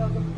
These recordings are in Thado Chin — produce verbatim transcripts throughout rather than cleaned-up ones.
I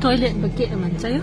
toilet bucket naman sa'yo.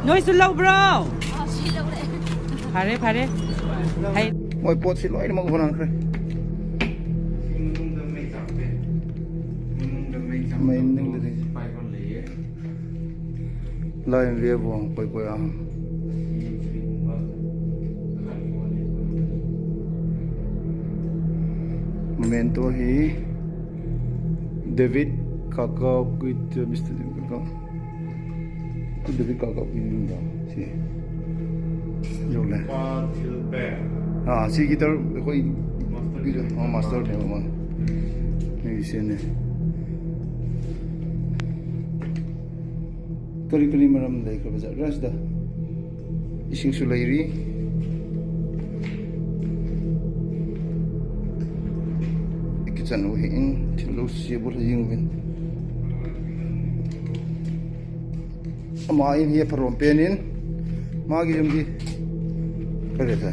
Noi sulou, bro. Phare, phare. Hai. Moi pot si loi mak honan kre. Mai ning le de. Lai ve vong poi poi a. Memento hi David Kaka with, uh, Mister David Kaka. David Kaka with, uh, si. Yo le. Pa Gilbert. Ah, si guitar koi. Master. Oh, master ne ma. Ni si ne. Kari kari maram dai ka bajar ras da. Ising sulai ri. Kitchen u hi in, thil lo si bol ha jing uvin. Ama in hi pharom pen in. Ma ki jam ki. Ka le ta.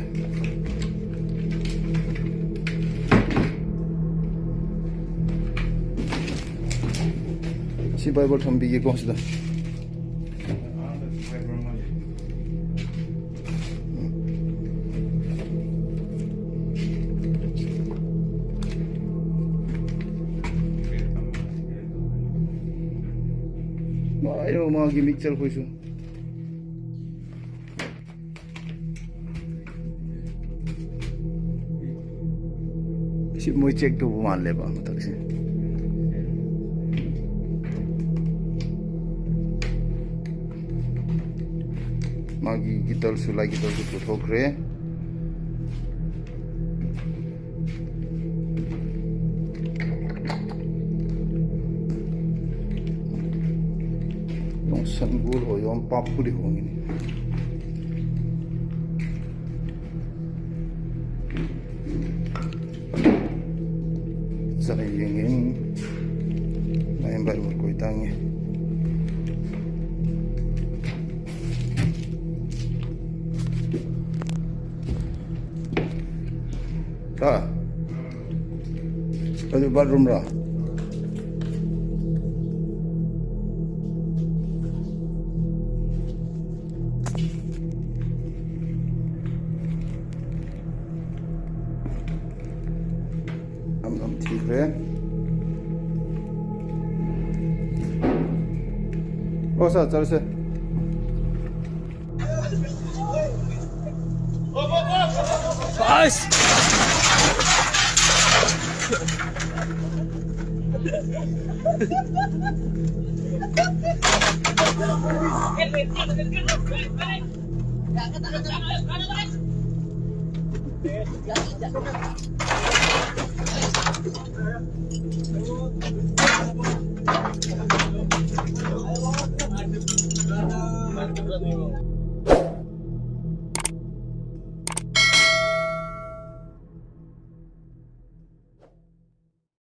Si Bible tham bi ki kong si da. Ai, ma ki mixer koi su. Si moi check tu man le ba, matak si. Ma ki guitar su, lai guitar su tu thok re. Nung san gul ho yom pap puli ho ngini. Sa yeng yeng. Na em bai koi tang ye. Ta. Kadu bathroom ra. Am, am, thik re. O sa, chal se. Guys!